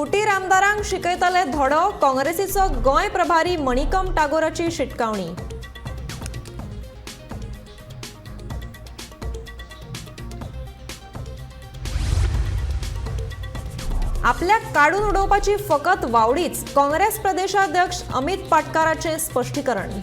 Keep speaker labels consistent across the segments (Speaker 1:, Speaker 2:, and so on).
Speaker 1: फुटीर आमदारांक शिकयतले धडो, काँग्रेसीचो गोंय प्रभारी मणिकम टागोराची शिटकावणी. आपल्याक काडून उडोवपाची फकत वावडीच, काँग्रेस प्रदेशाध्यक्ष अमित पाटकाराचें स्पश्टीकरण.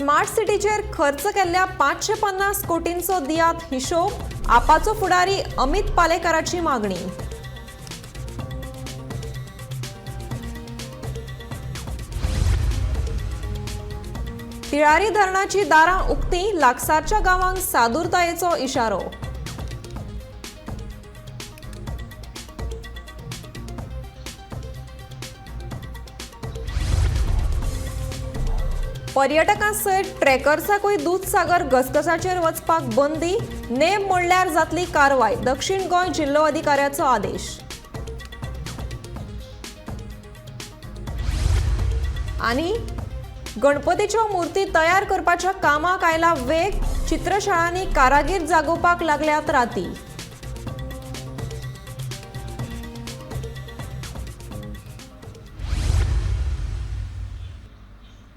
Speaker 1: स्मार्ट सिटीचेर खर्च केल्ल्या 550 कोटींचो दियात हिशोब, आपाचो फुडारी अमित पालेकाराची मागणी. तिळारी धरणाची दारां उक्ती, लागसारच्या गांवांक सादूरतायेचो इशारो. पर्यटकां सयत ट्रेकर्साकूय दूदसागर घसघसाचेर वचपाक बंदी, नेम मोडल्यार जातली कारवाय, दक्षिण गोंय जिल्लो अधिकाऱ्याचो आदेश. आनी गणपतीच्यो मूर्ती तयार करपाच्या कामाक आयला वेग, चित्रशाळांनी कारागीर जागोवपाक लागल्यात राती.